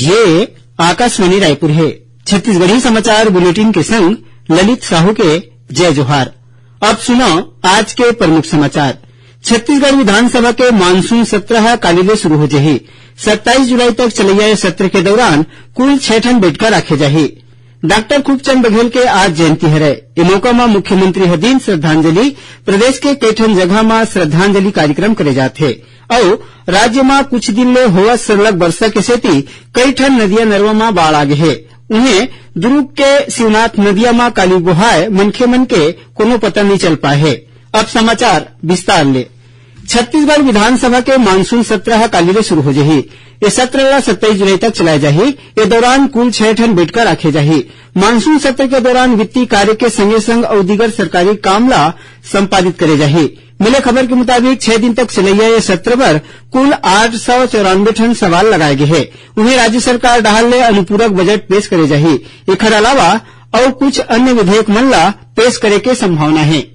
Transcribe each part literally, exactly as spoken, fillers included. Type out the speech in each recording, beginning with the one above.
ये आकाशवाणी रायपुर हे। छत्तीसगढ़ी समाचार बुलेटिन के संग ललित साहू के जय जोहार। अब सुनव आज के प्रमुख समाचार। छत्तीसगढ़ विधानसभा के मानसून सत्र ह काली ले शुरू हो जही। सत्ताईस जुलाई तक चलइया ये सत्र के दौरान कुल छह ठन बैठका राखे जाही। डॉक्टर खूबचंद बघेल के आज जयंती हरय। ए मौका म मुख्यमंत्री ह दीन श्रद्धांजलि। प्रदेश के कई ठन जगह म श्रद्धांजलि कार्यक्रम करे जात हे। अउ राज्य म कुछ दिन ले होवत सरलग बरसा के सेती कई ठन नदिया नरवा म बाढ़ आ गे हे। उहें, दुर्ग के शिवनाथ नदिया म काली बोहाय मनखे मन के कोनो पता नइ चल पाए हे। अब समाचार विस्तार ले। छत्तीसगढ़ विधानसभा के मानसून सत्र ह काली ले शुरू हो जही। ए सत्र ल सत्ताईस जुलाई तक चलाए जाही। ए दौरान कुल छह ठन बैठका राखे जाही। मानसून सत्र के दौरान वित्तीय कार्य के संगे संग अउ दीगर सरकारी काम ल संपादित करे जाही। मिले खबर के मुताबिक, छह दिन तक चलइया ये सत्र बर कुल आठ सौ चौरानबे ठन सवाल लगाए गे हे। उहें, राज्य सरकार डहार ले अनुपूरक बजट पेश करे जाही। एखर अलावा अउ कुछ अन्य विधेयक मन ला पेश करे के संभावना हे।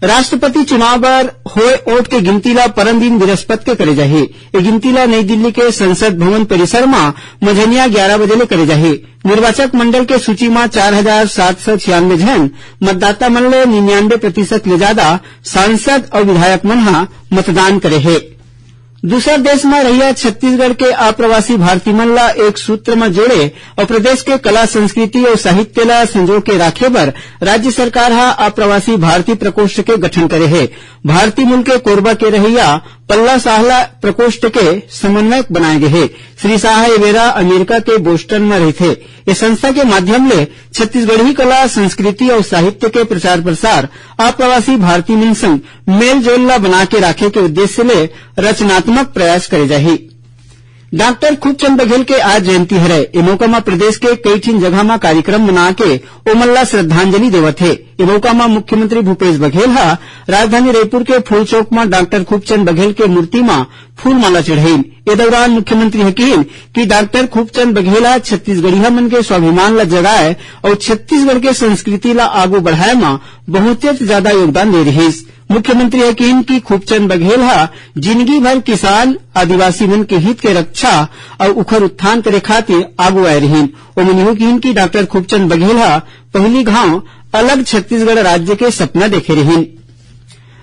राष्ट्रपति चुनाव बर होए वोट के गिनती ला परन दिन बृहस्पति के करे जाही। ये गिनती ला नई दिल्ली के संसद भवन परिसर म मंझनिया ग्यारह बजे ले करे जाही। निर्वाचक मंडल के सूची म चार हजार सात सौ छियानवे झन मतदाता मन ले निन्यानवे प्रतिशत ले ज्यादा सांसद अउ विधायक मन ह मतदान करे हे। दूसर देश म रहइया छत्तीसगढ़ के अप्रवासी भारतीय मन ला एक सूत्र म जोड़े अउ प्रदेश के कला, संस्कृति अउ साहित्य ला संजो के राखे बर राज्य सरकार ह अप्रवासी भारतीय प्रकोष्ठ के गठन करे हे। भारतीय मूल के कोरबा के रहइया पल्लव साह ला प्रकोष्ठ के समन्वयक बनाए गे हे। श्री साह ए बेरा अमेरिका के बोस्टन म रहिथे। ए संस्था के माध्यम ले छत्तीसगढ़ी कला, संस्कृति अउ साहित्य के प्रचार प्रसार, अप्रवासी भारतीय मन संग मेलजोल ला बना के राखे के उद्देश्य ले रचनात्मक प्रयास करे जाही। डॉक्टर खूबचंद बघेल के आज जयंती हरय। ए मौका म प्रदेश के कई ठिन जगह म कार्यक्रम मना के ओमन ला श्रद्धांजलि देवत हे। ए मौका म मुख्यमंत्री भूपेश बघेल ह राजधानी रायपुर के फूल चौक म डॉक्टर खूबचंद बघेल के मूर्ति म फूलमाला चढ़ाइन। ए दौरान मुख्यमंत्री ह किहीन कि डॉक्टर खूबचंद बघेल ह छत्तीसगढ़िया मन के स्वाभिमान ला जगाए अउ छत्तीसगढ़ के संस्कृति ला आगू बढ़ाए म बहुतेच ज्यादा योगदान दे रिहीस। मुख्यमंत्री ह किहीन कि खूबचंद बघेल ह जिनगी भर किसान, आदिवासी मन के हित के रक्षा अउ उखर उत्थान करे खातिर आगू आए रिहीन। ओमन इहू किहीन कि डॉक्टर खूबचंद बघेल ह पहिली घांव अलग छत्तीसगढ़ राज्य के सपना देखे रिहीन।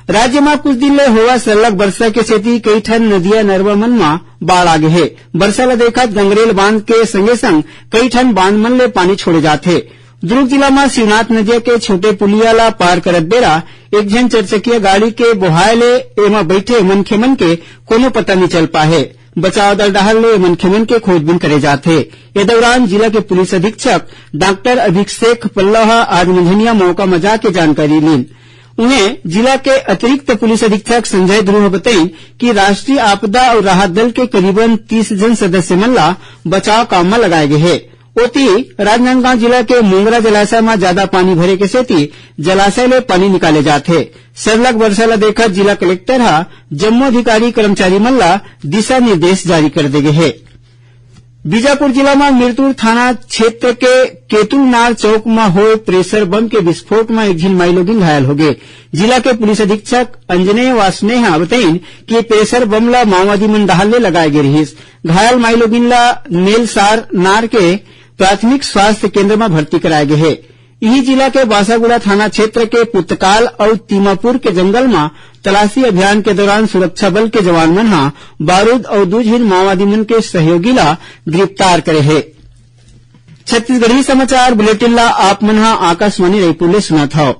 राज्य म कुछ दिन ले होवत सरलग बरसा के सेती कई ठन नदिया नरवा मन म बाढ़ आ गे हे। बरसा ल देखत गंगरेल बांध के संगे संग कई ठन बांध मन ले पानी छोड़े जात हे। दुर्ग जिला म शिवनाथ नदिया के छोटे पुलिया ल पार करत बेरा एक झन चरचकिया गाड़ी के बोहाय ले एमा बइठे मनखे मन के कोनो पता नइ चल पाए हे। बचाव दल डहार ले मनखे मन के खोजबीन करे जात हे। ए दौरान जिला के पुलिस अधीक्षक डॉक्टर अभिषेक पल्लव ह आज मंझनिया मौका म जाके जानकारी लीन। उहें, जिला के अतिरिक्त पुलिस अधीक्षक संजय ध्रुव ह बतइन कि राष्ट्रीय आपदा अउ राहत दल के करीबन तीस झन सदस्य मन ला बचाव काम म लगाए गे हे। ओती, राजनांदगांव जिला के मोंगरा जलाशय म ज्यादा पानी भरे के सेती जलाशय ले पानी निकाले जात हे। सरलग वर्षा ल देखत जिला कलेक्टर ह जम्मो अधिकारी कर्मचारी मन ला दिशा निर्देश जारी कर दे गे हे। बीजापुर जिला म मिरतुर थाना क्षेत्र के केतुलनार चौक म होए प्रेशर बम के विस्फोट म एक झिन माईलोगिन घायल होगे। जिला के पुलिस अधीक्षक अंजनेय वासने ह बतइन कि प्रेशर बम ल माओवादी मन डहार ले लगाए गे रिहीस। घायल माईलोगिन ल नेलसार नार के प्राथमिक स्वास्थ्य केंद्र म भर्ती कराए गे हे। इही जिला के बासागुड़ा थाना क्षेत्र के पुतकाल अउ तीमापुर के जंगल म तलाशी अभियान के दौरान सुरक्षा बल के जवान मन ह बारूद अउ दू झिन माओवादी मन के सहयोगी ला गिरफ्तार करे हे। छत्तीसगढ़ी समाचार बुलेटिन ला आप मन ह आकाशवाणी रायपुर ले सुनत हव।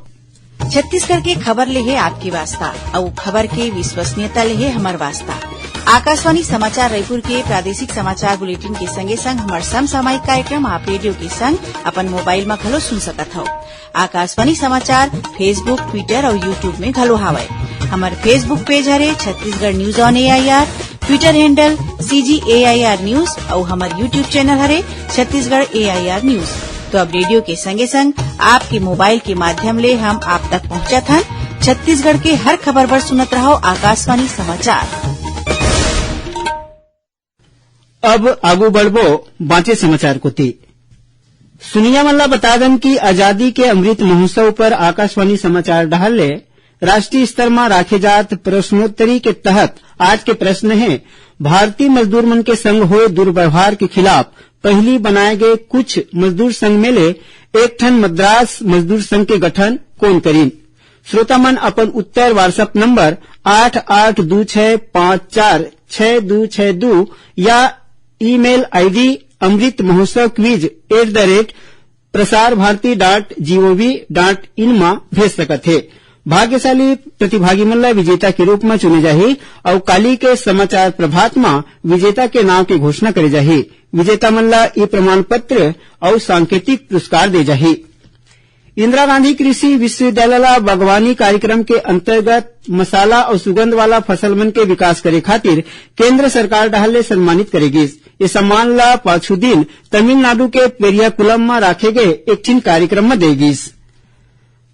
छत्तीसगढ़ के खबर ले हे आपके वास्ता, अउ खबर के विश्वसनीयता ले हे हमर वास्ता। आकाशवाणी समाचार रायपुर के प्रादेशिक समाचार बुलेटिन के संगे संग हमर समसामयिक कार्यक्रम आप रेडियो के संग अपन मोबाइल म घलो सुन सकत हव। आकाशवाणी समाचार Facebook, Twitter अउ YouTube में घलो हावय। हमर Facebook पेज हरे Chhattisgarh news on AIR, Twitter handle CG AIR news अउ हमर YouTube चैनल हरे छत्तीसगढ़ एआईआर न्यूज। तो अब रेडियो के संगे संग आपके मोबाइल के माध्यम ले हम आप तक पहुंचत हन। छत्तीसगढ़ के हर खबर बर सुनत रहव आकाशवाणी समाचार। अब आगू बढ़बो बांचे समाचार कोति। सुनिया मन ला बता दन कि आजादी के अमृत महोत्सव पर आकाशवाणी समाचार डहार ले राष्ट्रीय स्तर म राखे जात प्रश्नोत्तरी के तहत आज के प्रश्न हे, भारतीय मजदूर मन के संग होए दुर्व्यवहार के खिलाफ पहिली बनाए गए कुछ मजदूर संघ में ले एक ठन मद्रास मजदूर संघ के गठन कोन करिन? श्रोता मन अपन उत्तर WhatsApp नंबर आठ आठ दू छह पाँच चार छह दू छह दू या email ID Amrit Mahotsav quiz at the rate Prasar Bharati dot gov dot in म भेज सकत हे। भाग्यशाली प्रतिभागी मन ला विजेता के रूप म चुने जाही अउ काली के समाचार प्रभात म विजेता के नाव के घोषणा करे जाही। विजेता मन ला ई प्रमाण पत्र अउ सांकेतिक पुरस्कार दे जाही। इंदिरा गांधी कृषि विश्वविद्यालय ला बागवानी कार्यक्रम के अंतर्गत मसाला अउ सुगंध वाला फसल मन के विकास करे खातिर केंद्र सरकार डहार ले सम्मानित करे गिस। ये सम्मान ला पाछू दिन तमिलनाडु के पेरियाकुलम म राखे गए एक ठिन कार्यक्रम म दे गिस।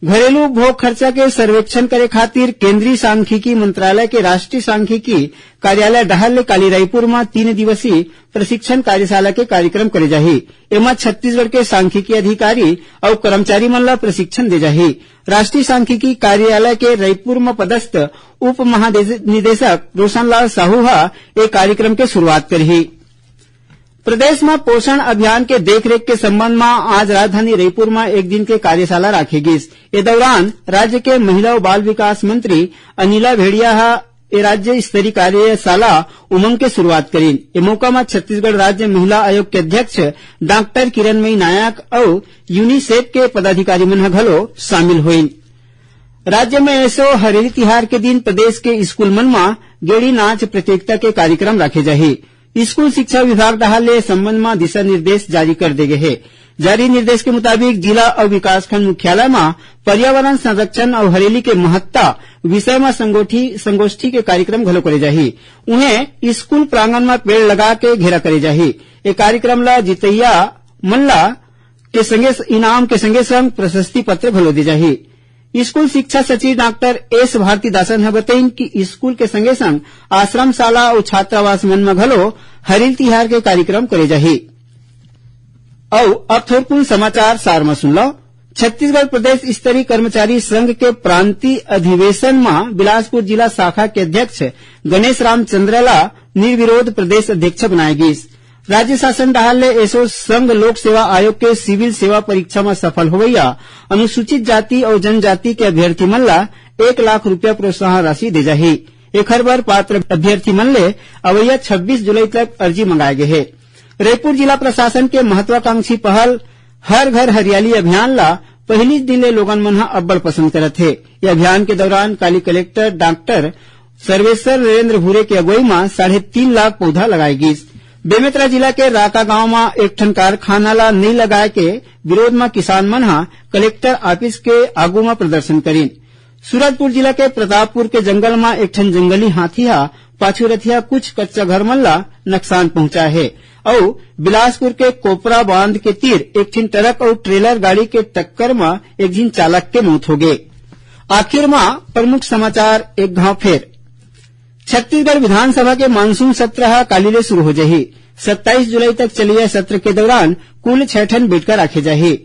घरेलू उपभोग खर्चा के सर्वेक्षण करे खातिर केंद्रीय सांख्यिकी मंत्रालय के राष्ट्रीय सांख्यिकी कार्यालय डहार ले काली रायपुर म तीन दिवसीय प्रशिक्षण कार्यशाला के कार्यक्रम करे जाही। एमा छत्तीसगढ़ के सांख्यिकी अधिकारी अउ कर्मचारी मन ला प्रशिक्षण दे जाही। राष्ट्रीय सांख्यिकी कार्यालय के रायपुर म पदस्थ उप महानिदेशक रोशनलाल साहू ह ए कार्यक्रम के शुरुआत करही। प्रदेश म पोषण अभियान के देखरेख के संबंध म आज राजधानी रायपुर म एक दिन के कार्यशाला राखे गिस। ए दौरान राज्य के महिला अउ बाल विकास मंत्री अनिला भेड़िया ह ए राज्य स्तरीय कार्यशाला उमंग के शुरुआत करिन। ए मौका म छत्तीसगढ़ राज्य महिला आयोग के अध्यक्ष डॉक्टर किरणमयी नायक अउ यूनिसेफ के पदाधिकारी मन ह घलो शामिल होइन। राज्य म एसो हरेली तिहार के दिन प्रदेश के स्कूल मन म गेड़ी नाच प्रतियोगिता के कार्यक्रम राखे जाही। स्कूल शिक्षा विभाग डहार ले ए संबंध म दिशा निर्देश जारी कर दे गे हे। जारी निर्देश के मुताबिक जिला अउ विकासखंड मुख्यालय म पर्यावरण संरक्षण अउ हरेली के महत्ता विषय म संगोठी-, संगोष्ठी के कार्यक्रम घलो करे जाही। उहें, स्कूल प्रांगण म पेड़ लगा के घेरा करे जाही। ए कार्यक्रम ल जितैया मन ल के संगे, इनाम के संगे संग प्रशस्ति पत्र घलो दे जाही। स्कूल शिक्षा सचिव डॉक्टर एस भारतीदासन ह बतइन कि स्कूल के संगे संग आश्रमशाला अउ छात्रावास मन म घलो हरेली तिहार के कार्यक्रम करे जाही। अउ अब थोरकुन समाचार सार म सुन लो। छत्तीसगढ़ प्रदेश स्तरीय कर्मचारी संघ के प्रांतीय अधिवेशन म बिलासपुर जिला शाखा के अध्यक्ष गणेश राम चंद्र ला निर्विरोध प्रदेश अध्यक्ष बनाए गिस। राज्य शासन डहार ले एसो संघ लोक सेवा आयोग के सिविल सेवा परीक्षा म सफल होवइया अनुसूचित जाति अउ जनजाति के अभ्यर्थी मन ला एक लाख रुपया प्रोत्साहन राशि दे जाही। एखर बर पात्र अभ्यर्थी मन ले अवइया छब्बीस जुलाई तक अर्जी मंगाए गे हे। रायपुर जिला प्रशासन के महत्वाकांक्षी पहल हर घर हरियाली अभियान ला पहिली दिन ले लोगन मन ह अब्बड़ पसंद करत हे। ये अभियान के दौरान काली कलेक्टर डॉक्टर सर्वेश्वर नरेंद्र भूरे के अगुवाई म साढ़े तीन लाख पौधा लगाए गिस। बेमेतरा जिला के राका गांव म एक ठन कारखाना ला नई लगाए के विरोध म किसान मन ह कलेक्टर ऑफिस के आगू म प्रदर्शन करिन। सूरजपुर जिला के प्रतापपुर के जंगल म एक ठन जंगली हाथी ह पाछू रथिया कुछ कच्चा घर मन ला नुकसान पहुंचाए हे अउ बिलासपुर के कोपरा बांध के तीर एक ठिन ट्रक अउ ट्रेलर गाड़ी के टक्कर म एक झिन चालक के मौत होगे। आखिर म प्रमुख समाचार एक घाव फेर। छत्तीसगढ़ विधानसभा के मानसून सत्र ह काली ले शुरू हो जाही। सत्ताईस जुलाई तक चलइया सत्र के दौरान कुल छह ठन बैठका राखे जाही।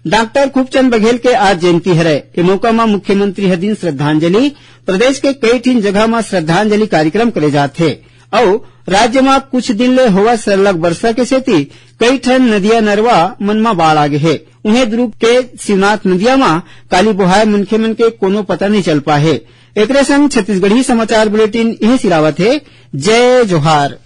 डॉक्टर खूबचंद बघेल के आज जयंती हरय। ए मौका म मुख्यमंत्री ह दिन श्रद्धांजलि, प्रदेश के कई ठिन जगह म श्रद्धांजलि कार्यक्रम करे जात हे अउ राज्य म कुछ दिन ले होवत सरलग बरसा के सेती कई ठन नदिया नरवा मन म बाढ़ आ गे हे। उहें दुर्ग के शिवनाथ नदिया म काली बोहाए मनखे मन के कोनो पता नइ चल पाए हे। एकरे संग छत्तीसगढ़ी समाचार बुलेटिन इहें सिरावत हे। जय जोहार।